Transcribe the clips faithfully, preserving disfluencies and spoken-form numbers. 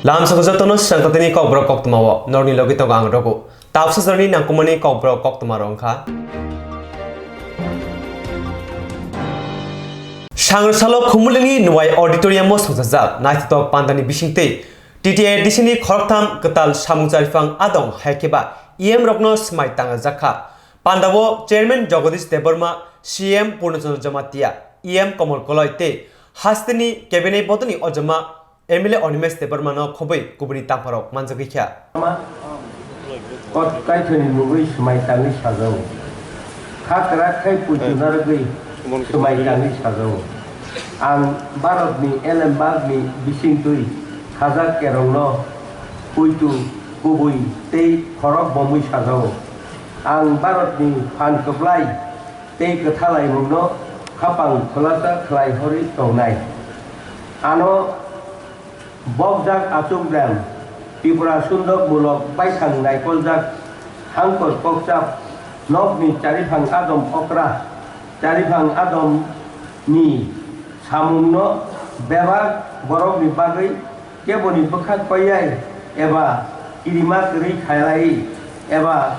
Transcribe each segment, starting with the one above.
Lamsok jotono swngchatini kokborok koktwmao norni logi tongo ang Raghu. Tapsa jorni nangkukmani kokborok koktwma rok wngkha. Sangrwsalo Khumulini Nwai Auditorium-o songchajak naithotok pandani bisingtwi T T A D C ni khoroktham kwtal samung chariphang adong hai khe ba E M rokno swmai tangjak kha. Pandao Chairman Jagadish Debbarma, C M Purna Chandra Jamatia, E M Komol Koloi tei hasteni cabinet bodolni ojama M L A Animesh Debbarmano khobwi kubuni tangpharok manjagwi kha. Kot kaithoni mugwi swmai tangwi sajao. Kha kwrak khai puitu narwgwi swmai tangwi sajao. Ang Bharatni elembakni bisingtwi khajak kerongno puitu kubui tei khorok bomwi sajao. Ang Bharatni phan kwplai tei kwthalaimungno khapang khulasa khlai horwi tongnai. Ano bokjak achukbrem, Tripura sundok mulok baithang naikoljak hangkor kokchap nokni chariphang adom okra, chariphang adomni samungno bebak borokni bagwi keboni bwkha koiyai eba kirima kwrwi khailai eba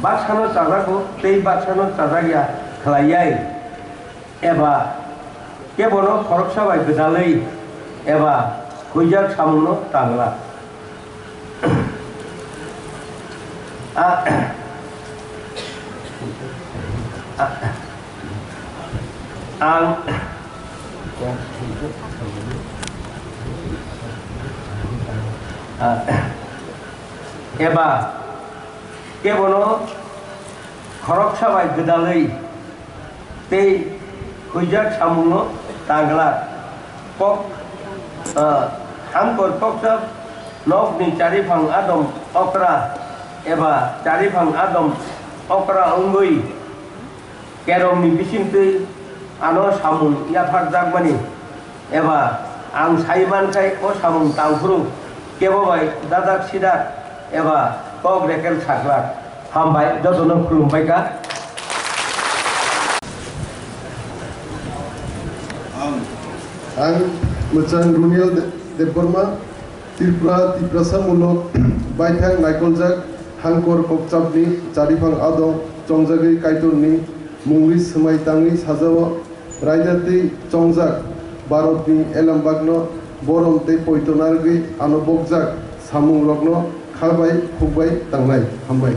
baksano chajago tei baksano chajakya khlaiyai eba kebono khoroksa bai gwdalwi eba huijak samungno tangla. A-, a-, ang, a-, eba kebono khoroksa bai gwdalwi tei huijak samungo tangla. Kok, ah, hangkor koksa nokni chariphang adom okra eba chariphang adom okra wngwi kerongni bisingtwi ano samung yapharjakmani eba ang sai mankhai o samung tangphuru kebo bai dadak sidak eba kok rekel saklak. Hambai, jotono khulumbai kha. Ang mwchang Runiel De-, Debbarma, Tripura, Tiprasa mulok, baithang naikoljak, hangkor kokchapni chariphang adong chongjagwi Kaitorni mungwi swmai tangwi sajao. Raida tei chongjak Bharatni elembakno borom tei poito narwgwi ano bokjak samungrokno kha bai khuk bai tangnai. Hambai.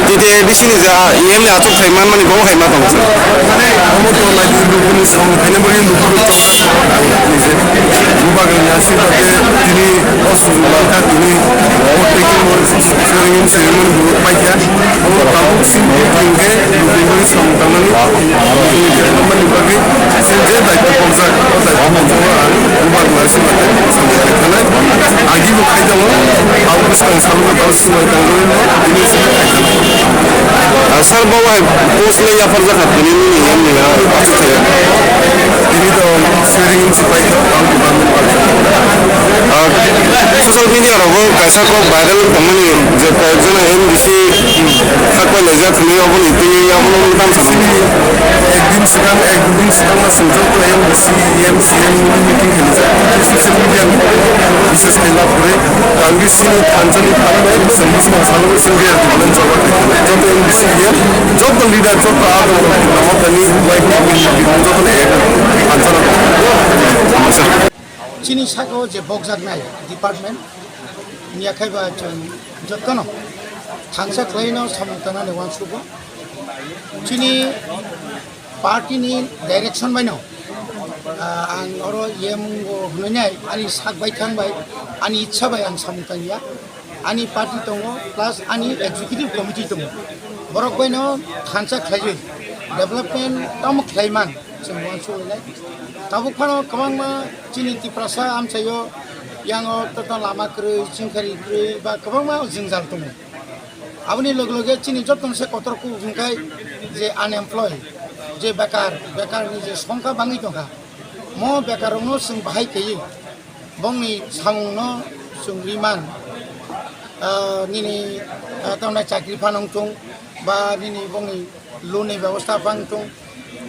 T T A D C ni ja E M ni achuk khai man mani bo khai ma tong. Omo to lai di luku ni song khai na bari luku ni to. Bubagra ni asirwad tei tini o sujuk barkha tini o tei tini o training ceremony bo paikha. Omo tabuk si hingke luku ni song tangnani luku ni development ni bagwi se je daitwa kokjak o daitwa kokjak o ang bubagra ni asirwad tei samung khai thanai. Agi bo khai tongo tabuk bwskang salgo tamo swmai tangwi tini swmai khai thanai. Ah, sir, bo hai post le yapharjak kha tini nini E M ni, ah, achuk khe. Tini to swearing in se pai to, ang department pai to. Ah, social media rogo kaisa kok viral wng tongmani je koyekjona M D C sak pai laijak hinwi oboni tini abono wng tang sa. Ekdin swkang, ekdin swkang ma swngjak to M D C, M C M meeting hinwi jak. Social media ni bises khe lab kwrwi. Ang bisi thansa ni phan bai, chwng bisi ma salo, chwng ria di, joto M D C ya, joto leader, joto abo, namo tani, like, joto ni ek, thansa na. Chini saka o je bokjaknai department, miya khai ba chwng jotono thansa khlaino samung tangnani uansugo. Chini party ni direction baino, ah, ang oro E M o hwnwi nai, ani sak bai thang bai, ani ichha bai ang samung tang ya. Ani party tongo, plus ani executive committee tongo. Borok baino thansa khlaiwi development tamo khlai man, chwng uansuk nai. Tabuk phano kwbangma chini Tiprasa amchaio Yango toto lama kwrwi, chingkhari kwrwi ba kwbangma jwngjal tongo. Aboni loge loge chini jotono se kotor kubui hwnkhe je unemployed, je bekar, bekarni je songkha bangwi tongkha. Mo bekarrokno chwng bahai khaiwi bongni samungno chwng rwi man, ah, nini, ah, tamni chakri phano wng thung ba nini bongni loan ni bebosta phano wng thung.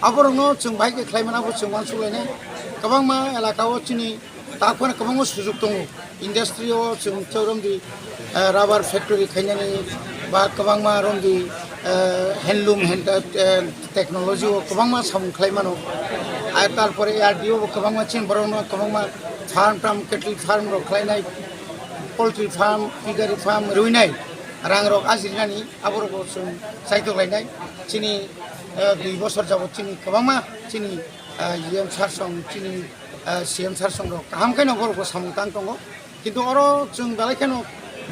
Aborokno chwng bahai khe khlai mano, abo chwng uansuk lainai. Kwbangma elaka o chini takhwna kwbangma sujuk tongo. Industry o chwng chwng romdi, eh, rubber factory khainani ba kwbangma romdi, eh, handloom, hand, eh, technology o kwbangma samung khlai mano. Ar tarpore R D O bo kwbangma chini borokno kwbangma farm tam, cattle farm rok khlainai, poultry farm, piggery farm rwinai, rang rok ajirinani aborok bo chwng chaitok lainai. Chini, eh, dui bosor jabot chini kwbangma chini, eh, E M sir song, chini, eh, C M sir song rok kaham khe no borok bo samung tang tongo. Kintu oro chwng belai kheno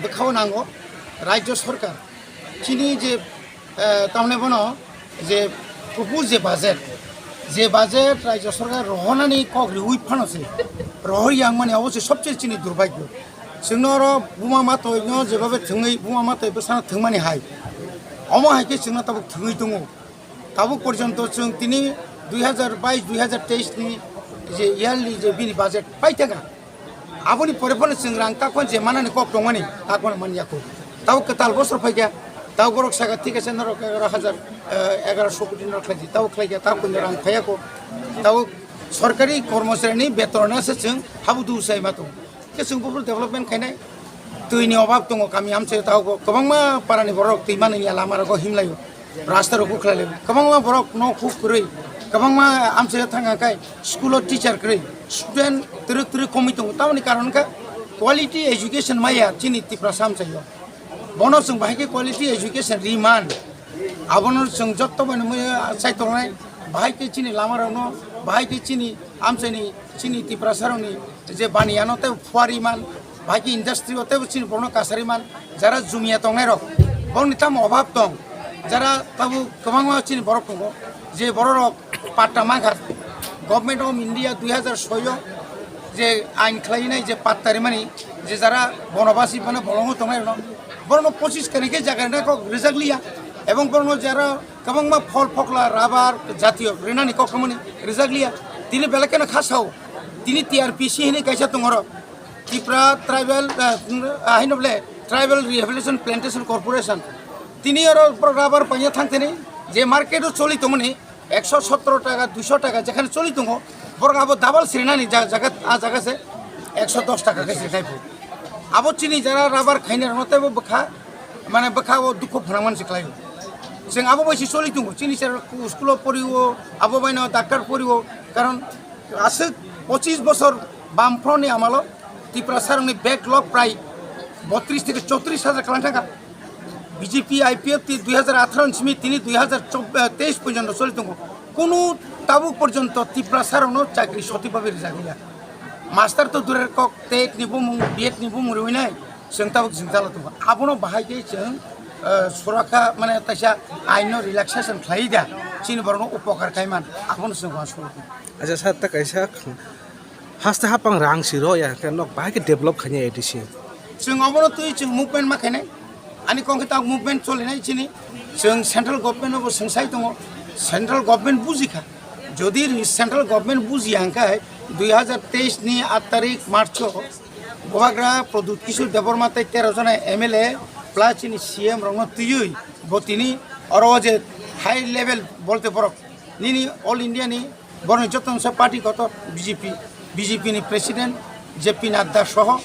bwkhao nango Rajya Sarkar. Chini je, eh, tamni bono je propose je budget, je budget Rajya Sarkar rohornani kok riui phano se rohor yang mani abo se sobse chini durbhagyo. Chwngno oro buma matoi no jebabe thwngwi buma matoi bwsano thwngmani hai. Omo hai khe chwngno tabuk thwngwi tongo. Tabuk porjonto chwng tini dui hazar bais dui hazar teis ni je yearly je bini budget paithaka, aboni pore phano chwng rang takhwna je manani kok tongmani takhwna manyakho. Tabuk kwtal bosor phaikha, tabuk borok saka thik ase norok egaroh hazar, eh, egaroh koti norok khlaidi, tabuk khlaikha takhwna rang phaiya kho. Tabuk sorkari kormocharini betorno se chwng habudu sai ma tongo. Khe chwng buphuru development khainai. Twini obab tongo kami amchaio, tabuk kwbangma parani borok twi manwi ya lama rogo himlaio. Rasta rok khlai lai. Kwbangma borok nok huk kwrwi. Kwbangma amchaio thang kha kai school o teacher kwrwi. Student twrwk twrwk komwi tongo. Tamoni karon kha quality education maya chini Tiprasa amchaio. Bono chwng bahai khe quality education riman. Abono chwng jotto bai nw maya chai tongnai. Bahai khe chini lama rokno, bahai khe chini amchaini, chini Tiprasa rokni je baniya no tei phuari man, bahai khe industry o tei chini borokno kasari man, jara jumia tongnai rok, borokni tamo obab tong, jara tabuk kwbangma chini borok tongo, je borok rok patta mankha, Government of India dui hazar soi o je ain khlainai je patta rimani, je jara bonobasi mane bolongo tongnai rok, borokno pochis kani khe jaga rina kok rijak liya, ebong borokno jara kwbangma phol phokla, rubber jatiyo rinani kok tongmani rijak liya. Tini belai kheno kha sao. Tini T R P C hinwi kaisa tongo oro. Tripura Tribal, ah, ah, hino bole Tribal Rehabilitation Plantation Corporation. Tini oro borok rubber paina thang thani je market o choli tongmani ekso sotro taka, duiso taka jekhane choli tongo. Borok abo double sirinani ja-, jaga, ah, jaga se ekso dos taka khe sirinai bo. Abo chini jara rubber khaina rokno teibo bwkha, mane bwkha o dukhu phwnangmani se khlaio. Chwng abo bai se choli tongo. Chini sir school o pori o, abo bai no doctor pori o. Karon aswk pochis bosor bamfront ni amalo Tiprasa rokni backlog prai botris theke chotris hajar kwlang thangkha. B J P I P F T dui hazar atharo ni simi tini dui hazar teis porjonto choli tongo. Kunu tabuk porjonto Tiprasa rokno chakri sothik bhabe rijak ya. Master to durer kok, tet ni bumung, B Ed ni bumung riwi nai, chwng tabuk jwngjalo tongo. Abono bahai khe chwng, eh, surakha, mane, taisa ain no relaxation khlai da, chini borokno upokar khai man, abono chwng uansukha. Acha sir, ta kaisa haste hapang rang si rw ya, khe nok bahai khe develop khaina A D C. Chwng obono twi chwng movement ma khainai. Ani kong khe tak movement cholinai chini. Chwng central government no bo swngsai tongo. Central government bujikha. Jodi central government bujiya hwnkhe dui hazar teis ni aat tarik March o Bubagra Pradyut Kishore Debbarma tei tero jona M L A plus chini C M rokno twiwi bo tini oro o je high level bolte borok nini all India ni borokni joto no se party kotor B J P, B J P ni president J P Nadda soho,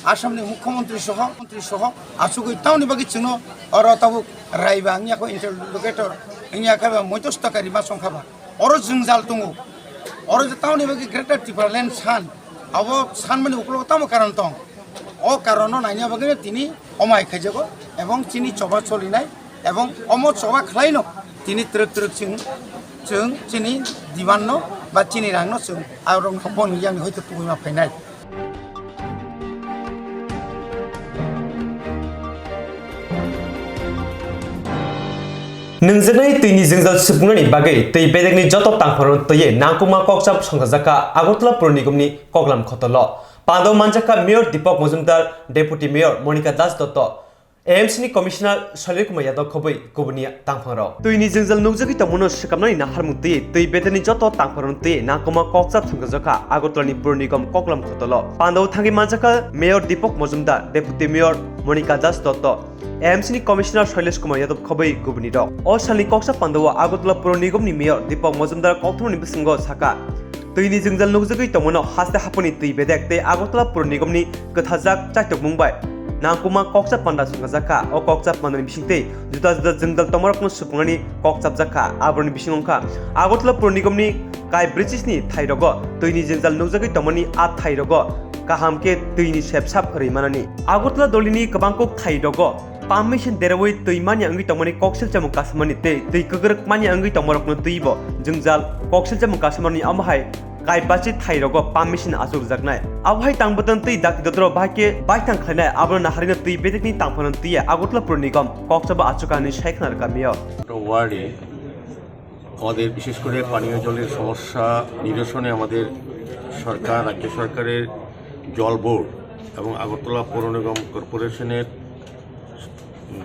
Assam ni mukhyamantri soho, mantri soho achugwi tamoni bagwi chwngno oro tabuk raiba wngya kho, interlocutor wngya khe ba moitostaka rima chongkha ba. Oro jwngjal tongo. Oro je tamoni bagwi Greater Tipraland san, abo sanmani ukologo tamo karon tong? O karono naina bagwino tini omo hai khaijago ebong chini choba cholinai ebong omo choba khlaino tini twrwk twrwk chwng, chwng chini demand no ba chini rang no chwng aborok no bon yang hoito tubui ma phainai. Nwngjwnai twini jwngjal supungnani bagwi twi bedekni joto tangphorno twiwi nangkukma kokchap songchajakha Agartala Pur Nigomni koklam khotolo. Pando manjakha Mayor Deepak Majumdar, Deputy Mayor Monika Das Dotto, A M C ni Commissioner Shailesh Kumar Yadav khobwi kubuni tangphangrok. Twini jwngjal nukjagwi tongmano swkamnani naharmung twi twi bedekni joto tangphangrokno twi nangkukma kokchap thangjakha Agartala ni Pur Nigam koklam khotolo. Pandao thangwi manjakha Mayor Deepak Majumdar, Deputy Mayor Monika Das Dotto, A M C ni Commissioner Shailesh Kumar Yadav khobwi kubuni rok. O salni koksa pandao Agartala Pur Nigam ni Mayor Deepak Majumdar kokthamni bwskango sakha, twini jwngjal nukjagwi tongmano haste haponi twi bedek tei Agartala Pur Nigam ni kwthajak chaitokmung bai nangkukma kokchap panda songchajakha. O kokchap pandani bisingtwi juda juda jwngjal tongmarokno supungnani kokchapjakha. Aboroni bising wngkha Agartala Pur Nigam ni kai bridges ni thai rogo twini jwngjal nukjagwi tongmani a thai rogo kaham khe twini sepsap rwi manani. Agartala dolini kwbangkuk thai rogo pump machine derewi twi manya wngwi tongmani koksil chamung kasamani tei twi kwkrwk manya wngwi tongmarokno twibo jwngjal koksil chamung kasamani, omo hai kaibachi thai rogo pump machine achukjaknai. Abo hai tang bwtwng twi dakti dodro bahai khe baithang khlainai, abono naharino twi bedekni tangphano twiya Agartala Pur Nigam kokchaba achukha hinwi sai khna rwkha Mayor. ওয়ার্ডে আমাদের বিশেষ করে পানীয় জলের সমস্যা নিরসনে আমাদের সরকার, রাজ্য সরকারের জল বোর্ড এবং আগরতলা পৌর নিগম কর্পোরেশনের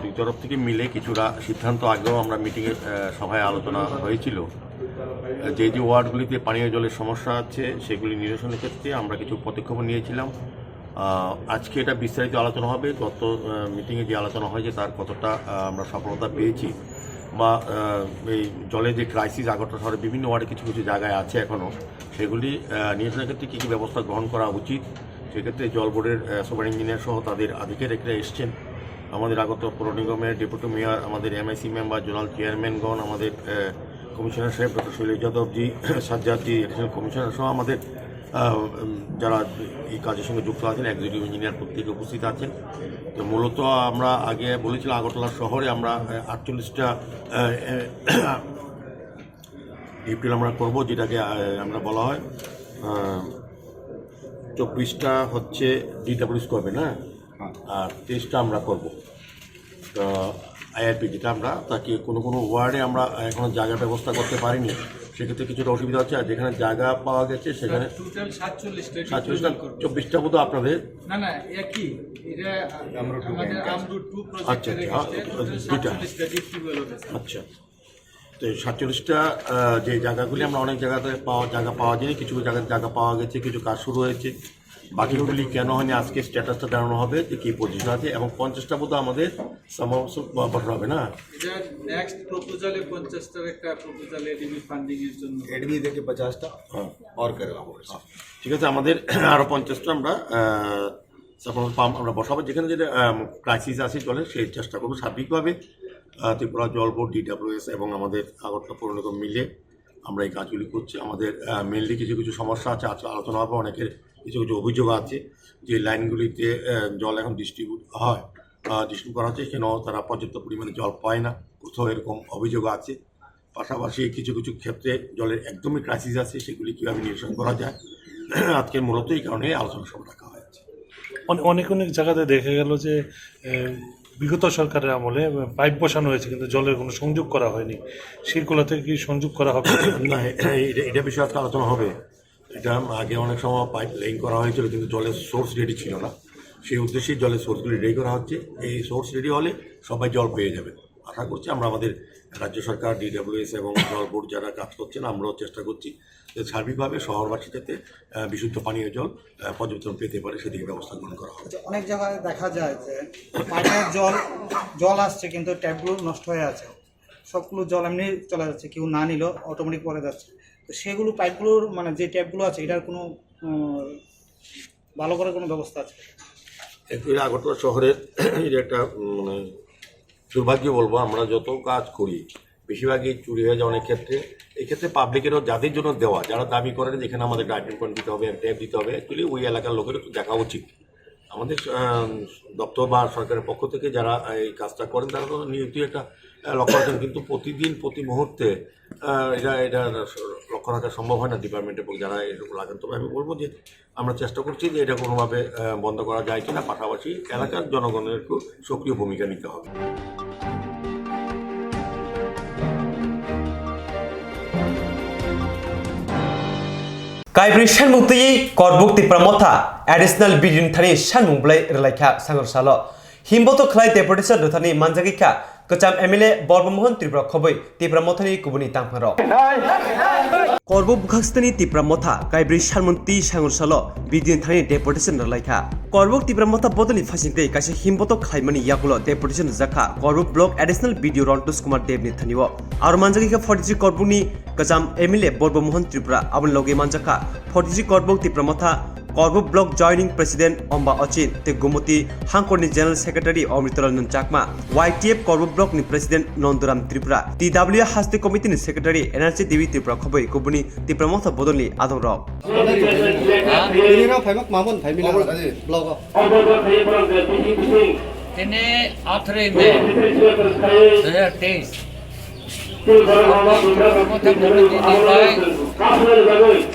দুই তরফ থেকে মিলে কিছুটা সিদ্ধান্ত আগেও আমরা মিটিংয়ে, আহ, সভায় আলোচনা হয়েছিল। যে যে ওয়ার্ডগুলিতে পানীয় জলের সমস্যা আছে সেগুলি নিরসনের ক্ষেত্রে আমরা কিছু পদক্ষেপ নিয়েছিলাম। আহ, আজকে এটা বিস্তারিত আলোচনা হবে। গত, আহ, মিটিংয়ে যে আলোচনা হয়েছে তার কতটা, আহ, আমরা সফলতা পেয়েছি বা, আহ, এই জলের যে ক্রাইসিস আগরতলা শহরের বিভিন্ন ওয়ার্ডে কিছু কিছু জায়গায় আছে এখনও, সেগুলি, আহ, নিরসনের ক্ষেত্রে কী কী ব্যবস্থা গ্রহণ করা উচিত, সেক্ষেত্রে জল বোর্ডের, আহ, সুপার ইঞ্জিনিয়ার সহ তাদের আধিকারিকরা এসছেন। আমাদের আগরতলা পৌর নিগমের ডেপুটি মেয়র, আমাদের এমআইসি মেম্বার, জোনাল চেয়ারম্যানগণ, আমাদের, আহ, কমিশনার সাহেব ডক্টর শৈলেশ যাদবজি, সাজ্জাদজি, অ্যাডিশনাল কমিশনার সহ আমাদের, আহ, উম, যারা এই কাজের সঙ্গে যুক্ত আছেন, এক্সিকিউটিভ ইঞ্জিনিয়ার প্রত্যেকে উপস্থিত আছেন। তো মূলত আমরা আগে বলেছিলাম আগরতলা শহরে আমরা, আহ, আটচল্লিশটা, আহ, আহ, ডিপিএল আমরা করব, যেটাকে, আহ, আমরা বলা হয়, আহ, চব্বিশটা হচ্ছে ডিডাব্লিউএস করবে না, হ্যাঁ। আর তেইশটা আমরা করব। তো আইআরপি যেটা আমরা, তাকে কোনো কোনো ওয়ার্ডে আমরা এখনো জায়গার ব্যবস্থা করতে পারিনি, সেক্ষেত্রে কিছুটা অসুবিধা হচ্ছে। আর যেখানে জায়গা পাওয়া গেছে সেখানে টোটাল সাতচল্লিশটা সাতচল্লিশটা, ডিপিএল করবে। চব্বিশটা বোধহয় আপনাদের। না, না, একই। এটা আমরু টু আমাদের ব্যাংক আছে। আমরু টু আচ্ছা, প্রজেক্টের আচ্ছা, হ্যাঁ, এগেইনস্টে টোটাল দুইটা। সাতচল্লিশটা ডিপিএল হয়েছে। আচ্ছা। তো এই সাতচল্লিশটা, আহ, যে জায়গাগুলি আমরা অনেক জায়গাতে পাওয়া, জায়গা পাওয়া যায়নি, কিছু জায়গায় জায়গা পাওয়া গেছে, কিছু কাজ শুরু হয়েছে। বাকিগুলি কেন হয়নি আজকে স্ট্যাটাসটা জানানো হবে যে কি পজিশন আছে, এবং পঞ্চাশটা বোধহয় আমাদের সমাবেশ ব-, বসানো হবে না? এটা নেক্সট প্রপোজালে পঞ্চাশটার একটা প্রপোজাল এডিবি ফান্ডিং এর জন্য। এডিবি থেকে পঞ্চাশটা হ্যাঁ। অর করেগা। ঠিক আছে, আমাদের আরো পঞ্চাশটা আমরা, আহ, সাপোজ পাম্প আমরা বসাবো, যেখানে যেটা, আম, ক্রাইসিস আছে জলের, সেই চেষ্টা করবো সার্বিকভাবে। আহ, ত্রিপুরা জল বোর্ড, ডিডাব্লিউএস এবং আমাদের আগরতলা পৌর নিগম মিলে আমরা এই কাজগুলি করছি। আমাদের, আহ, মেইনলি কিছু কিছু সমস্যা আছে, আজকে আলোচনা হবে, অনেকের কিছু কিছু অভিযোগ আছে যে লাইনগুলিতে, আহ, জল এখন ডিস্ট্রিবিউট হয়, আহ, ডিস্ট্রিবিউট করা হচ্ছে, সেখানেও তারা পর্যাপ্ত পরিমাণে জল পায় না, কোথাও এরকম অভিযোগ আছে। পাশাপাশি কিছু কিছু ক্ষেত্রে জলের একদমই ক্রাইসিস আছে, সেগুলি কীভাবে নিরসন করা যায়, আজকে মূলত এই কারণে আলোচনা সভা ডাকা হয়েছে। অনে-, অনেক অনেক জায়গাতে দেখা গেল যে, এ, বিগত সরকারের আমলে পাইপ বসানো হয়েছে, কিন্তু জলের কোনো সংযোগ করা হয়নি। সেইগুলো থেকে কি সংযোগ করা হবে? না, এ-, এটা, এটা বিষয়ে আজকে আলোচনা হবে। এটা আগে অনেক সময় পাইপ লেইং করা হয়েছিল, কিন্তু জলের সোর্স রেডি ছিল না। সেই উদ্দেশ্যেই জলের সোর্সগুলি রেডি করা হচ্ছে। এই সোর্স রেডি হলে সবাই জল পেয়ে যাবে। আশা করছি আমরা আমাদের রাজ্য সরকার, ডিডাব্লিউএস এবং জল বোর্ড যারা কাজ করছেন, আমরাও চেষ্টা করছি যে সার্বিকভাবে শহরবাসী যাতে, আহ, বিশুদ্ধ পানীয় জল, আহ, পর্যাপ্ত পেতে পারে, সেদিকে ব্যবস্থা গ্রহণ করা হবে। আচ্ছা, অনেক জায়গায় দেখা যায় যে পাইপের জল, জল আসছে কিন্তু ট্যাপগুলো নষ্ট হয়ে আছে, সবগুলো জল এমনি চলে যাচ্ছে, কেউ না নিলেও অটোমেটিক পড়ে যাচ্ছে। তো সেগুলো পাইপগুলোর মানে যে ট্যাপগুলো আছে এটার কোনো, উম, ভালো করে কোনো ব্যবস্থা আছে? একটু এটা আগরতলা শহরের এটা একটা, উম, মানে দুর্ভাগ্য বলবো, আমরা যত কাজ করি বেশিরভাগই চুরি হয়ে যায় অনেক ক্ষেত্রে। এই ক্ষেত্রে পাবলিকেরও যাদের জন্য দেওয়া, যারা দাবি করেন যে এখানে আমাদের গার্ডেন পয়েন্ট দিতে হবে, ট্যাপ দিতে হবে, অ্যাকচুয়ালি ওই এলাকার লোকের একটু দেখা উচিত। আমাদের, আহ, দপ্তর বা সরকারের পক্ষ থেকে যারা এই কাজটা করেন তারা তো নিয়মিত একটা, আহ, লক্ষ্য রাখেন, কিন্তু প্রতিদিন প্রতি মুহূর্তে, আহ, এটা, এটা লক্ষ্য রাখা সম্ভব হয় না ডিপার্টমেন্টের পক্ষে যারা এরকম লাগেন। তবে আমি বলবো যে আমরা চেষ্টা করছি যে এটা কোনোভাবে, আহ, বন্ধ করা যায় কিনা, পাশাপাশি এলাকার জনগণের একটু সক্রিয় ভূমিকা নিতে হবে। Kaibrwi sanmung twiwi Korbuk Tipra Motha additional B D O ni thani sanmung belai rwlaikha Sangrwsalo. Himboto khlai deputation rwthani manjagwi kha kwcham M L A Borbo Mohan Tripura khobwi Tipra Mothani kubuni tangphangrok. Korbuk bwkhak sitani Tipra Motha kaibrwi sanmung twi Sangrwsalo B D O ni thani deputation rwlaikha. Korbuk Tipra Motha bodolni phasing tei kaisa himboto khlaimani yagulo deputation rwjakha Korbuk Block Additional B D O Rontosh Kumar Dev ni thani o. Aro manjagwi kha forty three Korbuk ni kwcham M L A Borbo Mohan Tripura, aboni logi manjakha forty three Korbuk Tipra Motha, Korbuk Block Joining President Omba Ochin tei Gumoti Hangkorni General Secretary Omritalal Nun Chakma, Y T F Korbuk Block ni President Nondoram Tripura, T W A Haste Committee ni Secretary Energy Devi Tripura khobwi kubuni Tipra Motha bodolni adongrok. Bini rok phaima mamon phaimina blogo. Tini athre me dua hajar teis. Motha committee ni bai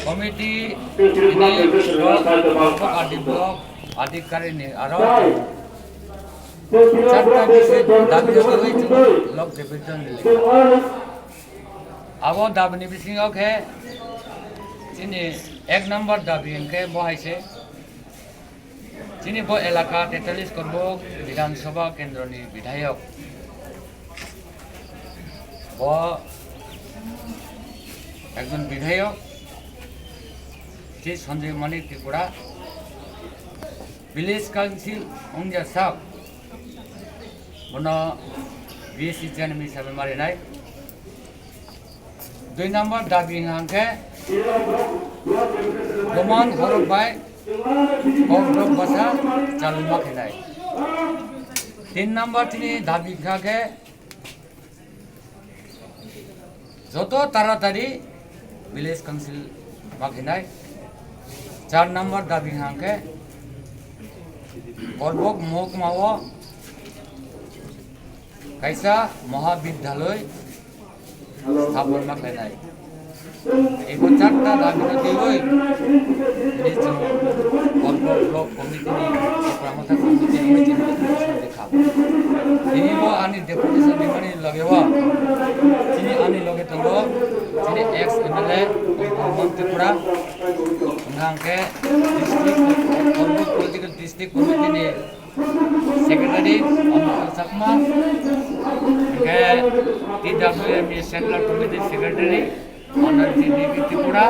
committee ini block, block adi block adi karini aro charta bisi dagi dagi lok division ni. Abo dabini bisingo khe chini ek number dabi hwnkhe bo hai se. Chini bo elaka tetalis Korbuk Bidhan Sabha Kendroni Bidhayok. Bo ekjon Bidhayok, Shri Sanjay Manik Tripura, Village Council wngya sak, bono B S C chairman hisabe marinai. Dui number dabi hwnkha khe Roman horok bai Kokrok basa chaluma khenai. Tin number tini dabi hwnkha khe joto taratari village council ma khenai. Char number dabi hwnkha khe Korbok mohokma o kaisa mohabidyaloi sthaponma khlainai. Ebo charta dabi no twiwi tini chwng Korbok block committee ni, Tipra Motha committee ni wngwi chini deputation rikha. Tini bo ani deputation rimani loge o chini ani loge tongo chini ex M L A Omon Tripura, hwnkha hwnkhe district, Korbok political district committee ni Secretary Omkar Chakma, hwnkhe T W M ni Central Committee Secretary Honorary Devi Tripura,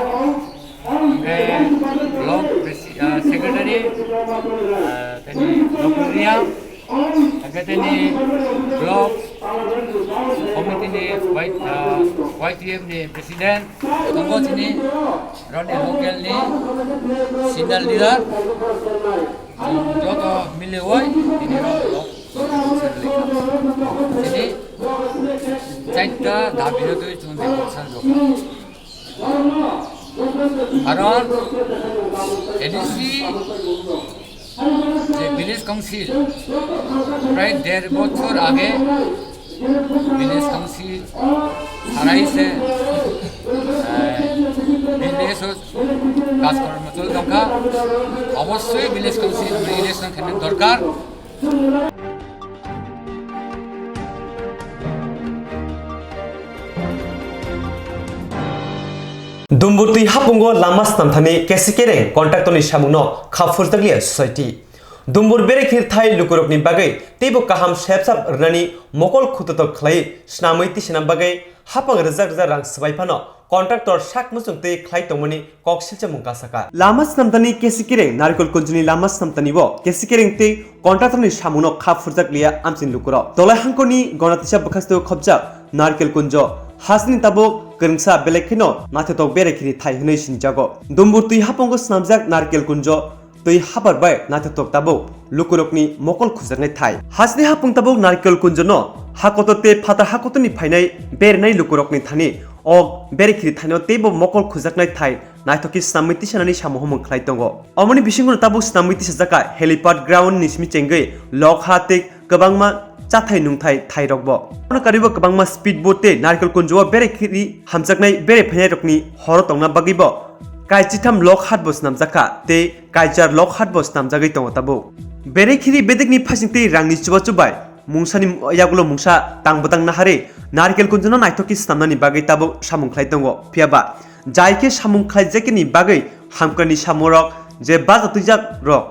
hwnkhe Block Presi-, ah, Secretary, ah, tini Lokuria, hwnkhe tini Block Committee ni Y-, ah, Y T F ni President, tongo chini roni local ni senior leader. Joto miliwi tini rok block chini chaita dabi no twi chwng de boksa jok. Karon A D C je village council prai der bochor age village council sarai se, eh, village o kajkormo choli tongkha, obossoi village council election khaina dorkar. Dumbur twi hapungo lama snamthani K C Kereng contractor ni samungno kha phurjakliya society. Dumbur berekhir thai lukurokni bagwi teibo kaham sepsap rwnani mokol khutotok khlai snamwi tisana bagwi hapang rwjak rwjak rang swbai phano contractor sak muchung twi khlai tongmani kok silchamung kasaka. Lama snamtani K C Kereng Narikol Kunjuni lama snamtani bo K C Kereng tei contractor ni samungno kha phurjak liya amchini lukurok. Dolai hangkoni gonatisa bwkhasteo khopjak Narikol Kunjo hasni tabuk kwrwngsa belai kheno naithotok berekhiri thai hwnwi sinijago. Dumbur twi hapungo snamjak Narikol Kunjo twi habar bai naithotok tabuk lukurokni mokol khujaknai thai. Hasni hapung tabuk Narikol Kunjono hakotor tei phatar hakotorni phainai berinai lukurokni thani o berekhiri thaino teibo mokol khujaknai thai naithok khe snamwi tisanani samung humung khlai tongo. Omoni bisingono tabuk snamwi tisajakha helipad ground ni simi chengwi lokha tei kwbangma chathai nungthai thairokbo. Ano karibo kwbangma speed boat tei Narikol Kunjo o berekhiri hamjaknai bere phainairokni horo tongna bagwibo kaichitham lokhat bo snamjakha tei kaichar lokhat bo snamjagwi tongo tabuk. Berekhiri bedekni phasing tei rangni chubachu bai mungsani yagulo mungsa tang bwtang naharwi Narikol Kunjono naithok khe snamnani bagwi tabuk samung khlai tongo. Phiyaba jai khe samung khlaijakni bagwi Hamkrai ni samung rok je baja twijak rok,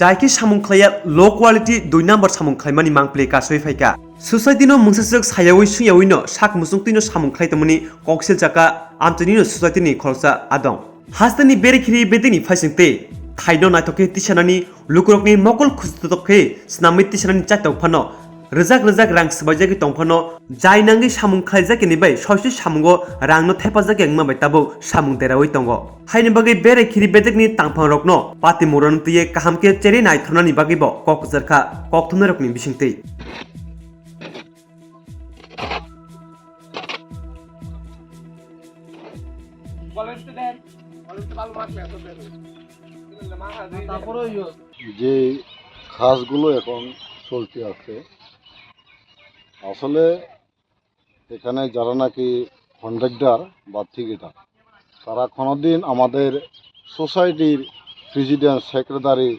jai khe samung khlaiya low quality dui number samung khlaimani mangpili kasui phaikha. Society no mungsaswk sayaui sungyaui no sak muchungtwi no samung khlai tongmani kok siljak kha amchaini no society ni khoroksa adong. Hasteni bere khiri bedeni phaisingtwi thaino naithok khe tisanani lukurokni mokol khusutok khe swnamwi tisanani chaitong phano rwjak rwjak rang swbaijagwi tong phano jai nangwi samung khlaijak ni bai soisoi samungo rangno thepajak wngma bai tabuk samung deraui tongo. Haini bagwi bere khiri bedekni tangphangrokno pati murano twiwi kaham khe cherwi naithornani bagwibo kok kwchar kha kokthumnairokni bisingtwi. যে কাজগুলো এখন চলতে আছে, আসলে এখানে যারা নাকি কন্ট্রাক্টর বা ঠিকাদার, তারা কোনোদিন আমাদের সোসাইটির প্রেসিডেন্ট, সেক্রেটারি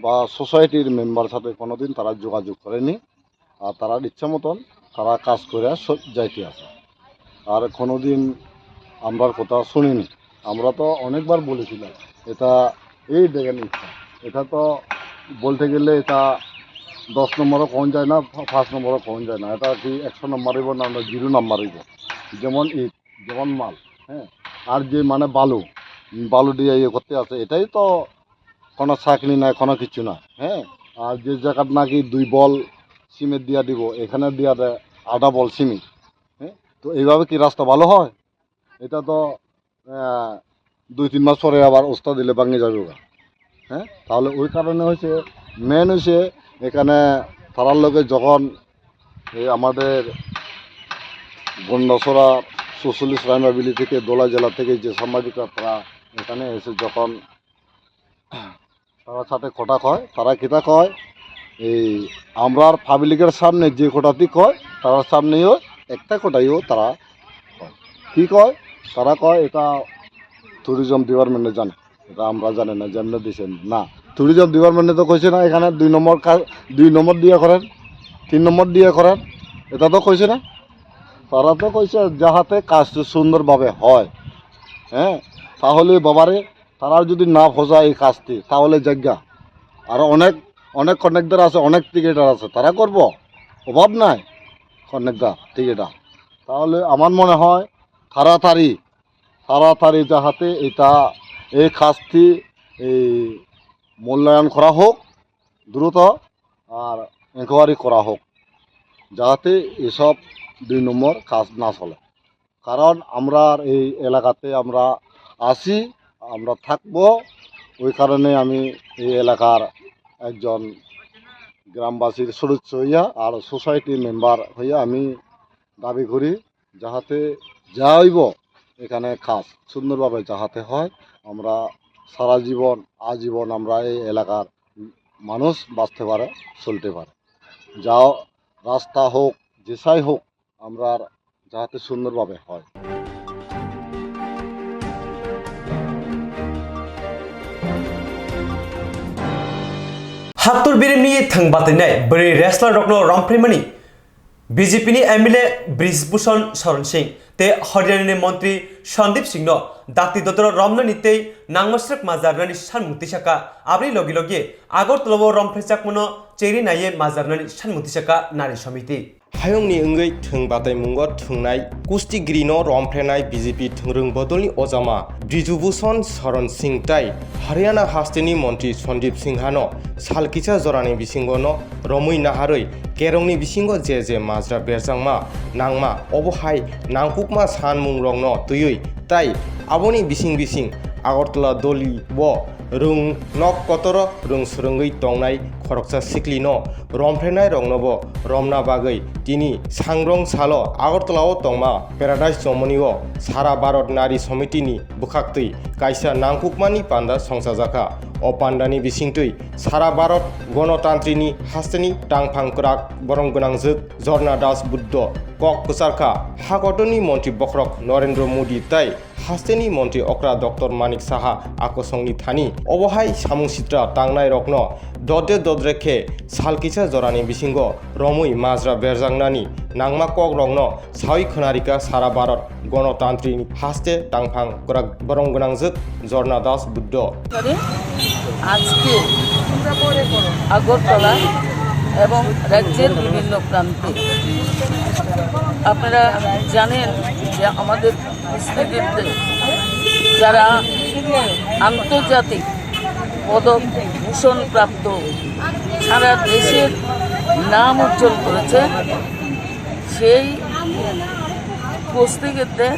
বা সোসাইটির মেম্বার সাথে কোনোদিন তারা যোগাযোগ করেনি। আর তারা ইচ্ছা মতন তারা কাজ করে স-, যাইতে আছে। আর কোনোদিন আমরার কথা শুনিনি। আমরা তো অনেকবার বলেছিলাম, এটা এই দেখেন ইচ্ছা, এটা তো বলতে গেলে এটা দশ নম্বরও কম যায় না, ফা-, পাঁচ নম্বরও কম যায় না, এটা কি একশো নম্বর হইব না, না জিরো নম্বর হইব? যেমন ইট, যেমন মাল, হ্যাঁ, আর যে মানে বালু, বালু দিয়ে ইয়ে করতে আছে, এটাই তো কোনো চাকরি নাই, কোনো কিছু না, হ্যাঁ। আর যে জায়গাত নাকি দুই বল সিমেন্ট দিয়া দিব, এখানে দিয়া দেয় আধা বল সিমেন্ট, হ্যাঁ। তো এইভাবে কি রাস্তা ভালো হয়? এটা তো আহ, দুই তিন মাস পরে আবার উস্তা দিলে ভাঙে যাবে ওগা। হ্যাঁ, তাহলে ওই কারণে হয়েছে, মেন হয়েছে এখানে তারার লোকে যখন এই আমাদের গন্ডাছড়া চৌচল্লিশ রায়মাবিলি থেকে, দোলা জেলা থেকে যে সাংবাদিকরা তারা এখানে এসে যখন তারা সাথে কথা কয়, তারা কিতা কয়, এই আমরার পাবলিকের সামনে যে কথাটি কয়, তারার সামনেও একটা কথাইও তারা কয়। কি কয়? তারা কয় এটা ট্যুরিজম ডিপার্টমেন্টে জানে, এটা আমরা জানি না, যেমনি দিছে না। ট্যুরিজম ডিপার্টমেন্টে তো কইছে না এখানে দুই নম্বর কা-, দুই নম্বর দিয়ে করেন, তিন নম্বর দিয়ে করেন, এটা তো কইছে না। তারা তো কইছে যাহাতে কাজ সুন্দরভাবে হয়, হ্যাঁ, তাহলে বাবারে তারা যদি না ফোজায় এই কাজটি, তাহলে জায়গা আরো অনেক, অনেক কন্ট্রাক্টর আছে, অনেক ঠিকাদার আছে, তারা করব, অভাব নাই কন্ট্রাক্টর, ঠিকাদার। তাহলে আমার মনে হয় তাড়াতাড়ি, তাড়াতাড়ি যাহাতে এটা, এই কাজটি, এই মূল্যায়ন করা হোক দ্রুত, আর ইনকোয়ারি করা হোক, যাহাতে এসব দুই নম্বর কাজ না চলে। কারণ আমরা এই এলাকাতে আমরা আছি, আমরা থাকবো, ওই কারণে আমি এই এলাকার একজন গ্রামবাসীর সদস্য হইয়া আর সোসাইটি মেম্বার হইয়া আমি দাবি করি যাহাতে যা হইব এখানে কাজ সুন্দরভাবে যাহাতে হয়, আমরা সারা জীবন আজীবন আমরা এই এলাকার মানুষ বাঁচতে পারে, চলতে পারে। যা রাস্তা হোক, যেসাই হোক, আমরা যাহাতে সুন্দরভাবে হয়। Haktor birimni thwng batainai bwrwi wrestler rokno romphrimani B J P ni M L A Brij Bhushan Saran Singh tei Haryana ni montri Sandeep Singh no dakti dodoro romnani tei nangmasrwk majarnani sanmung tisaka. Aboni logi logi Agartala o romphrijakmano cheri naiye majarnani sanmung tisaka nari somiti. Hayungni wngwi thwng bataimungo thwngnai kustigirino romphrenai B J P thwngrwng bodolni ojama Brij Bhushan Saran Singh tai Haryana hasteni montri Sandeep Singhano sal kisa jorani bisingono romwi naharwi kerongni bisingo je je majra berjakma nangma obo hai nangkukma sanmungrokno twiwi tai aboni bising bising Agartala doli o rwng nok kotoro rwng swrwngwi tongnai khoroksa siklino romphrenairoknobo romna bagwi tini sangrong salo Agartala o tongma Paradise Chomoni o Sara Bharat Nari Somiti ni bwkhaktwi kaisa nangkukmani panda songchajakha. O pandani bisingtwi sara Bharat Ganatantrini hasteni tangphang kwrak borong gwnangjwk Jharna Das Buddho kok kwcharkha. Hakotorni montri bokhorok Narendra Modi tei hasteni montri okra Doctor Manik Saha akosongni thani. Obohai samung sitra tangnairokno dodre dodre khe sal kisa jorani bisingo romwi majra berjaknani nangma kokrokno sawi khwnarikha sara Bharat Ganatantrini haste tangphang kwrak borong gwnangjwk Jharna Das Buddho. করে আজকে আগরতলা এবং রাজ্যের বিভিন্ন প্রান্তে আপনারা জানেন যে আমাদের কুস্তিগিরদের যারা আন্তর্জাতিক পদক ভূষণ প্রাপ্ত, সারা দেশের নাম উজ্জ্বল করেছে, সেই কুস্তিগিরদের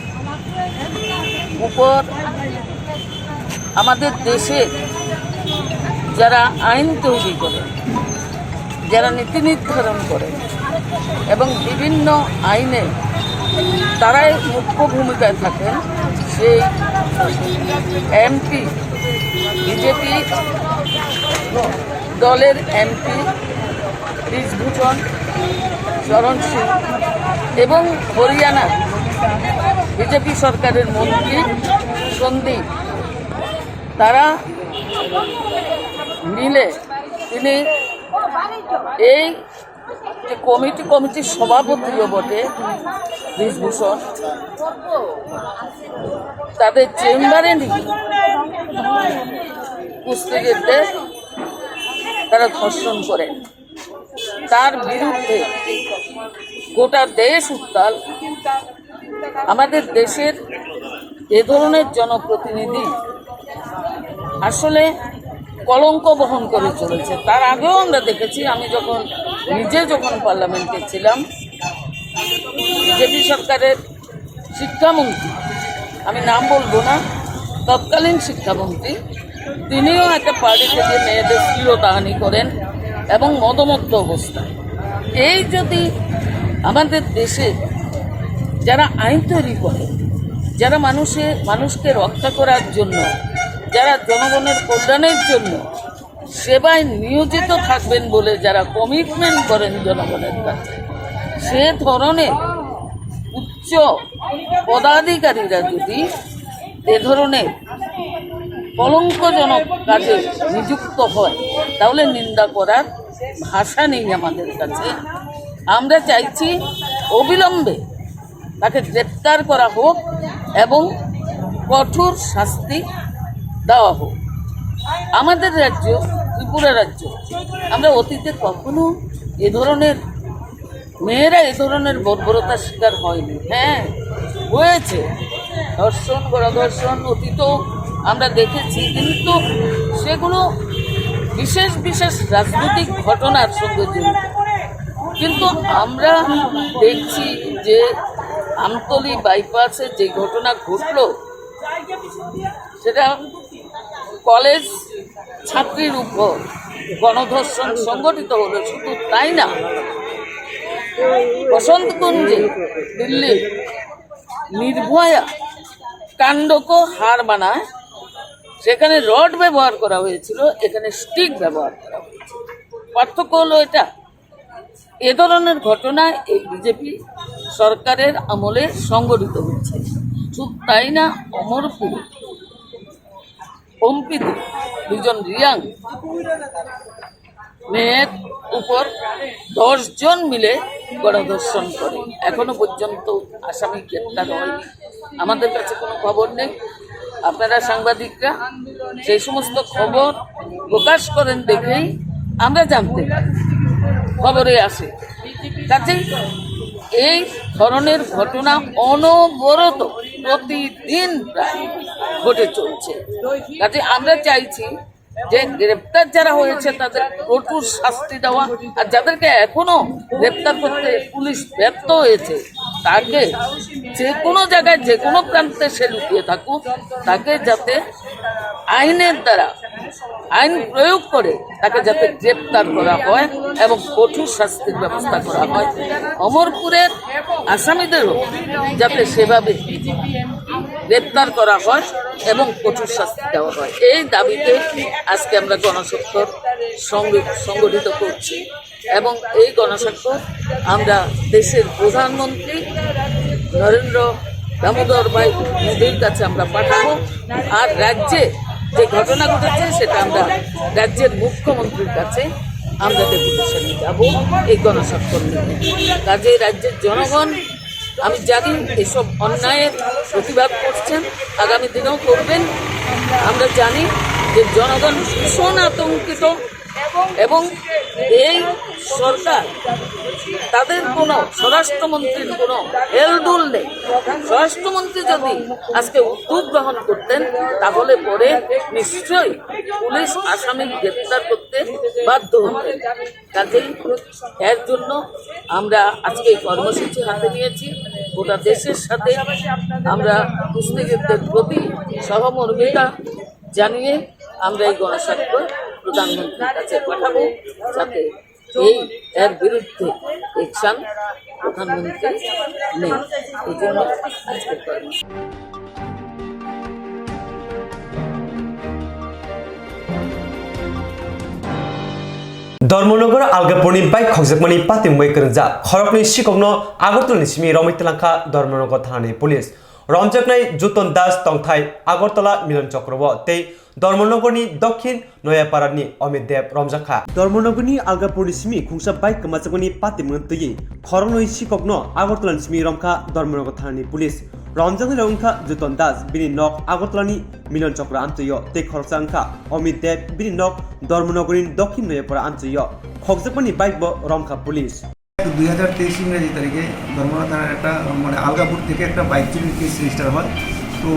উপর আমাদের দেশে যারা আইন তৈরি করে, যারা নীতি নির্ধারণ করে এবং বিভিন্ন আইনে তারাই মুখ্য ভূমিকায় থাকেন, সেই এমপি, বিজেপি দলের এমপি বৃজভূষণ শরণ সিং এবং হরিয়ানা বিজেপি সরকারের মন্ত্রী সন্দীপ, তারা মিলে তিনি এই যে কমিটি, কমিটির সভাপতিও বটে বৃজভূষণ, তাদের চেম্বারে নিয়ে কুস্তিগিরদের তারা ধর্ষণ করেন। তার বিরুদ্ধে গোটা দেশ উত্তাল। আমাদের দেশের এ ধরনের জনপ্রতিনিধি আসলে কলঙ্ক বহন করে চলেছে। তার আগেও আমরা দেখেছি, আমি যখন, নিজে যখন পার্লামেন্টে ছিলাম, বিজেপি সরকারের শিক্ষামন্ত্রী, আমি নাম বলবো না, তৎকালীন শিক্ষামন্ত্রী, তিনিও একটা পার্টিতে গিয়ে মেয়েদের শ্লীলতাহানি করেন এবং মদমত্ত অবস্থায়। এই যদি আমাদের দেশে যারা আইন তৈরি করে, যারা মানুষের, মানুষকে রক্ষা করার জন্য, যারা জনগণের কল্যাণের জন্য সেবায় নিয়োজিত থাকবেন বলে যারা কমিটমেন্ট করেন জনগণের কাছে, সে ধরনের উচ্চ পদাধিকারীরা যদি এ ধরনের কলঙ্কজনক কাজে নিযুক্ত হয়, তাহলে নিন্দা করার ভাষা নেই আমাদের কাছে। আমরা চাইছি অবিলম্বে তাকে গ্রেপ্তার করা হোক এবং কঠোর শাস্তি দেওয়া হোক। আমাদের রাজ্য, ত্রিপুরা রাজ্য, আমরা অতীতে কখনো এ ধরনের, মেয়েরা এ ধরনের বর্বরতার শিকার হয়নি। হ্যাঁ, হয়েছে ধর্ষণ, গণধর্ষণ অতীতেও আমরা দেখেছি, কিন্তু সেগুলো বিশেষ বিশেষ রাজনৈতিক ঘটনার সঙ্গে জড়িত। কিন্তু আমরা দেখছি যে আমতলী বাইপাসে যে ঘটনা ঘটলো, সেটা কলেজ ছাত্রীর উপর গণধর্ষণ সংঘটিত হলো। শুধু তাই না, বসন্তকুঞ্জে দিল্লি নির্ভয়া কাণ্ডকে হার মানায়, সেখানে রড ব্যবহার করা হয়েছিল, এখানে স্টিক ব্যবহার করা হয়েছে। পার্থক্য হলো এটা, এ ধরনের ঘটনা এই বিজেপি সরকারের আমলে সংঘটিত হচ্ছে। শুধু তাই না, অমরপুর পম্পিতে দুজন রিয়াং মেয়ের উপর দশ জন মিলে গণধর্ষণ করে। এখনো পর্যন্ত আসামি গ্রেপ্তার হয়নি। আমাদের কাছে কোনো খবর নেই। আপনারা সাংবাদিকরা সেই সমস্ত খবর প্রকাশ করেন দেখেই আমরা জানতে পারি, খবরে আসে। কাজেই এই ধরনের ঘটনা অনবরত প্রতিদিন প্রায় ঘটে চলছে। কাজে আমরা চাইছি যে গ্রেপ্তার যারা হয়েছে তাদের কঠোর শাস্তি দেওয়া, আর যাদেরকে এখনো গ্রেপ্তার করতে পুলিশ ব্যর্থ হয়েছে, তাকে যে কোনো জায়গায়, যে কোনো প্রান্তে সে লুকিয়ে থাকুক, তাকে যাতে আইনের দ্বারা, আইন প্রয়োগ করে তাকে যাতে গ্রেপ্তার করা হয় এবং কঠোর শাস্তির ব্যবস্থা করা হয়। অমরপুরের আসামিদেরও যাতে সেভাবে গ্রেপ্তার করা হয় এবং কঠোর শাস্তি দেওয়া হয়। এই দাবিতে আজকে আমরা গণস্বাক্ষর সংগ-, সংগঠিত করছি এবং এই গণস্বাক্ষর আমরা দেশের প্রধানমন্ত্রী নরেন্দ্র দামোদর ভাই মোদীর কাছে আমরা পাঠাবো। আর রাজ্যে যে ঘটনা ঘটেছে, সেটা আমরা রাজ্যের মুখ্যমন্ত্রীর কাছে আমরা ডেপুটেশনে যাব এই গণস্বাক্ষর নিয়ে। কাজেই রাজ্যের জনগণ, আমি জানি, এসব অন্যায়ের প্রতিবাদ করছেন, আগামী দিনেও করবেন। আমরা জানি যে জনগণ ভীষণ আতঙ্কিত এবং এই সরকার, তাদের কোনো, স্বরাষ্ট্রমন্ত্রীর কোনো হেলদোল নেই। স্বরাষ্ট্রমন্ত্রী যদি আজকে উদ্যোগ গ্রহণ করতেন, তাহলে পরে নিশ্চয়ই পুলিশ আসামি গ্রেপ্তার করতে বাধ্য হতেন। কাজেই এর জন্য আমরা আজকে এই কর্মসূচি হাতে নিয়েছি। গোটা দেশের সাথে আমরা কুস্তিগীরদের প্রতি সহমর্মিতা জানিয়ে আমরা এই গণস্বাক্ষর প্রধানমন্ত্রীর কাছে পাঠাবো, যাতে এই, এর বিরুদ্ধে অ্যাকশন প্রধানমন্ত্রী নেন। এই জন্য আজকের কর্মসূচি। Dharmanagar Algapurni bike khokjakmani patimung bai kwrwngjak khoroknwi sikokno Agartala ni simi romwi twlangkha Dharmanagar thanani police. Romjaknai Juton Das tongthai Agartala Milan Chokrowo tei Dharmanagarni Dokhin Noyaparani Amit Deb romjakha. Dharmanagarni Algapurni simi khungsa bike kwmajakmani patimung twiwi khoroknwi sikokno Agartala ni simi romkha Dharmanagar thanani police. Romjaknairok wngkha Juton Das, bini nok Agartala ni Milan Chokra amtwio, tei khoroksa wngkha Amit Deb, bini nok Dharmanagarni Dokhin Noyapara amtwio. Khokjakmani bike bo romkha police. দুই হাজার তেইশ ইংরেজি তারিখে ধর্মতলা থানার একটা, মানে, আলগাপুর থেকে একটা বাইক চুরির কেস রেজিস্টার হয়। তো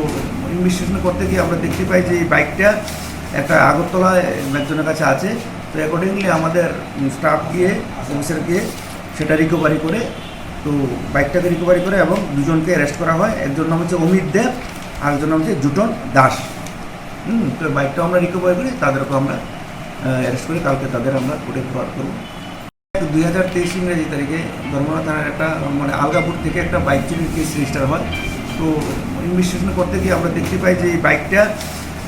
ইনভেস্টিগেশন করতে গিয়ে আমরা দেখতে পাই যে এই বাইকটা একটা আগরতলায় একজনের কাছে আছে। তো অ্যাকর্ডিংলি আমাদের স্টাফ গিয়ে, অফিসার গিয়ে সেটা রিকভারি করে, তো বাইকটাকে রিকভারি করে এবং দুজনকে অ্যারেস্ট করা হয়। একজন নাম হচ্ছে অমিত দেব, আর একজন নাম হচ্ছে জুটন দাস। হুম, তো বাইকটা আমরা রিকভারি করি, তাদেরকে আমরা অ্যারেস্ট করে কালকে তাদের আমরা কোর্টে ফরওয়ার্ড করবো। দুই হাজার তেইশ ইংরেজি তারিখে ধর্মতলা থানার একটা, মানে, আলগাপুর থেকে একটা বাইক চুরির কেস রেজিস্টার হয়। তো ইনভেস্টিগেশন করতে গিয়ে আমরা দেখতে পাই যে এই বাইকটা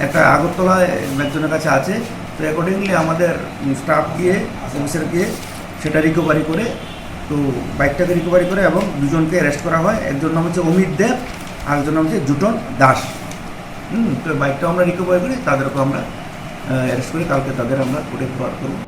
একটা আগরতলায় একজনের কাছে আছে। তো অ্যাকর্ডিংলি আমাদের স্টাফ গিয়ে, অফিসার গিয়ে সেটা রিকভারি করে, তো বাইকটাকে রিকভারি করে এবং দুজনকে অ্যারেস্ট করা হয়। একজন নাম হচ্ছে অমিত দেব, আর একজন নাম হচ্ছে জুটন দাস। হুম, তো বাইকটা আমরা রিকভারি করি, তাদেরকে আমরা অ্যারেস্ট করি, কালকে তাদের আমরা কোর্টে ফরওয়ার্ড করবো।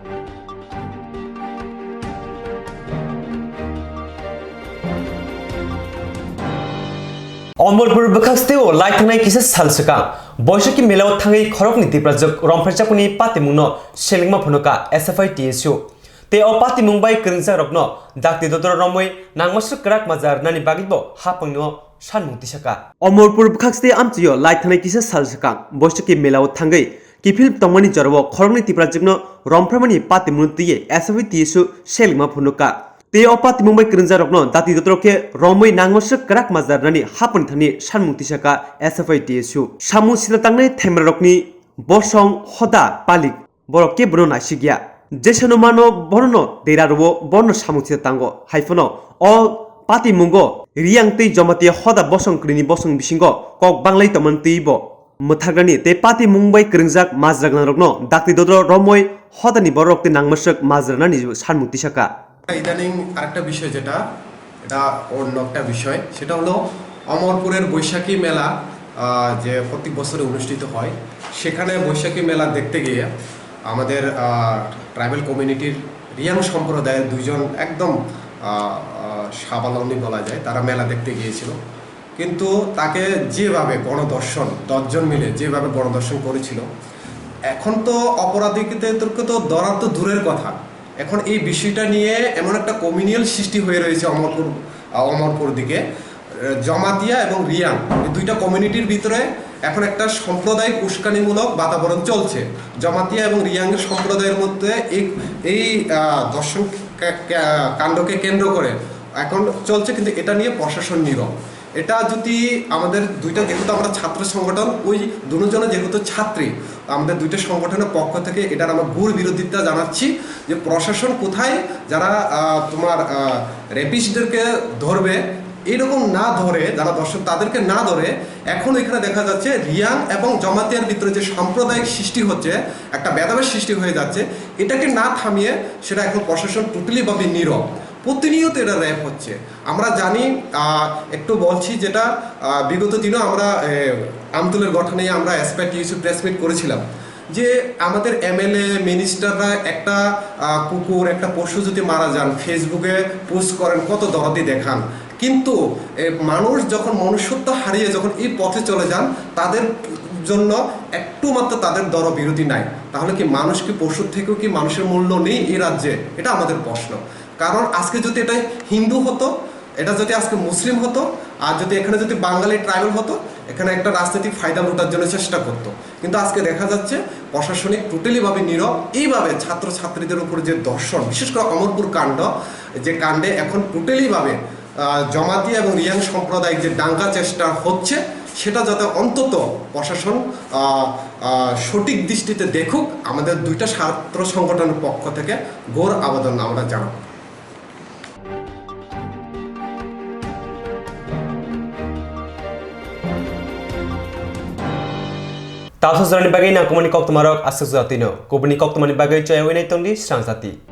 Omorpur bwkhaksteo lai thangnai kisa sal swkang Boisoki melao thangwi khoroknwi Tiprajwk romphaijakmani patimungno selengma phunuka S F I T S U. Tei o patimung bai kwrwngjakrokno dakti dodro romwi nangmaswk kwrak majra rwnani bagwibo haphangno sanmung tisaka. Omorpur bwkhakste amchwio lai thangnai kisa sal swkang Boisoki melao thangwi kiphil tongmani jorao khoroknwi Tiprajwkno romphraimani patimungno twiwi S F I T S U selengma phunuka. Tei o patimung bai kwrwngjakrokno dakti dodro khe romwi nangmaswk kwrak majra rwnani haphangni thani sanmung tisaka S F I T S U. Samung sina tangnai themrarokni bosong hoda palik. Borok kebono naisikya. Jesano mano bonono dera rwo, bono samung sina tango. Haiphano o patimungo Riyang tei Jamatia hoda bosong kwrwini bosong bisingo kok banglai tongmani twibo mwthagrani tei patimung bai kwrwngjak majra gwnangrokno dakti dodro romwi hodani bororok tei nangmaswk majra rwnani sanmung tisaka. ইদানিং আরেকটা বিষয়, যেটা, এটা অন্য একটা বিষয়, সেটা হলো অমরপুরের বৈশাখী মেলা, আহ, যে প্রত্যেক বছরে অনুষ্ঠিত হয়, সেখানে বৈশাখী মেলা দেখতে গিয়ে আমাদের, আহ, ট্রাইবাল কমিউনিটির রিয়াং সম্প্রদায়ের দুইজন একদম, আহ, আহ, স্বাবলম্বী বলা যায়, তারা মেলা দেখতে গিয়েছিল। কিন্তু তাকে যেভাবে গণধর্ষণ, দশজন মিলে যেভাবে গণধর্ষণ করেছিল, এখন তো অপরাধীদেরকে তো ধরা তো দূরের কথা, এখন এই বিষয়টা নিয়ে এমন একটা কমিউনিয়াল সৃষ্টি হয়ে রয়েছে অমরপুর, আহ, অমরপুর দিকে। আহ, জমাতিয়া এবং রিয়াং, এই দুইটা কমিউনিটির ভিতরে এখন একটা সাম্প্রদায়িক উস্কানিমূলক বাতাবরণ চলছে। জমাতিয়া এবং রিয়াং সম্প্রদায়ের মধ্যে এই, এই, আহ, ধর্ষণ কা-, কা-, কাণ্ডকে কেন্দ্র করে এখন চলছে, কিন্তু এটা নিয়ে প্রশাসন নীরব। এটা যদি আমাদের দুইটা, যেহেতু আমরা ছাত্র সংগঠন, ওই দুজনে যেহেতু ছাত্রী, আমাদের দুইটা সংগঠনের পক্ষ থেকে এটার আমরা ঘোর বিরোধিতা জানাচ্ছি যে প্রশাসন কোথায় যারা, আহ, তোমার, আহ, রেপিস্টদেরকে ধরবে, এইরকম না ধরে, যারা দর্শক তাদেরকে না ধরে, এখন এখানে দেখা যাচ্ছে রিয়াং এবং জমাতিয়ার ভিতরে যে সাম্প্রদায়িক সৃষ্টি হচ্ছে, একটা ভেদাভেদ সৃষ্টি হয়ে যাচ্ছে, এটাকে না থামিয়ে সেটা এখন প্রশাসন টোটালি ভাবে নীরব। প্রতিনিয়ত এটা র্যাপ হচ্ছে। আমরা জানি, আহ, একটু বলছি যেটা, আহ, বিগত দিনও আমরা, এ, আমতুলের ঘটনায় আমরা অ্যাসপেক্ট ইস্যু প্রেস মিট করেছিলাম যে আমাদের এমএলএ মিনিস্টাররা একটা, আহ, কুকুর, একটা পশু যদি মারা যান, ফেসবুকে পোস্ট করেন, কত দরদি দেখান, কিন্তু, এ, মানুষ যখন মনুষ্যত্ব হারিয়ে যখন এই পথে চলে যান, তাদের জন্য একটু মাত্র তাদের দর বিরতি নাই। তাহলে কি মানুষ কি পশুর থেকেও কি মানুষের মূল্য নেই এই রাজ্যে? এটা আমাদের প্রশ্ন। কারণ আজকে যদি এটা হিন্দু হতো, এটা যদি আজকে মুসলিম হতো, আর যদি এখানে যদি বাঙালি ট্রাইবাল হতো, এখানে একটা রাজনৈতিক ফায়দা লুটার জন্য চেষ্টা করতো। কিন্তু আজকে দেখা যাচ্ছে প্রশাসনিক টোটালি ভাবে নীরব। এইভাবে ছাত্র ছাত্রীদের উপরে যে ধর্ষণ, বিশেষ করে অমরপুর কাণ্ড, যে কাণ্ডে এখন টোটালি ভাবে, আহ, জমাতি এবং রিয়াং সাম্প্রদায়িক যে দাঙ্গা চেষ্টা হচ্ছে, সেটা যাতে অন্তত প্রশাসন, আহ, আহ, সঠিক দৃষ্টিতে দেখুক, আমাদের দুইটা ছাত্র সংগঠনের পক্ষ থেকে ঘোর আবেদন আমরা জানাবো। Tabsa jorani bagwi nangkukmani koktwmarok aswk jora twino. Kubuni koktwmani bagwi choyawi nai tongdi srang jati.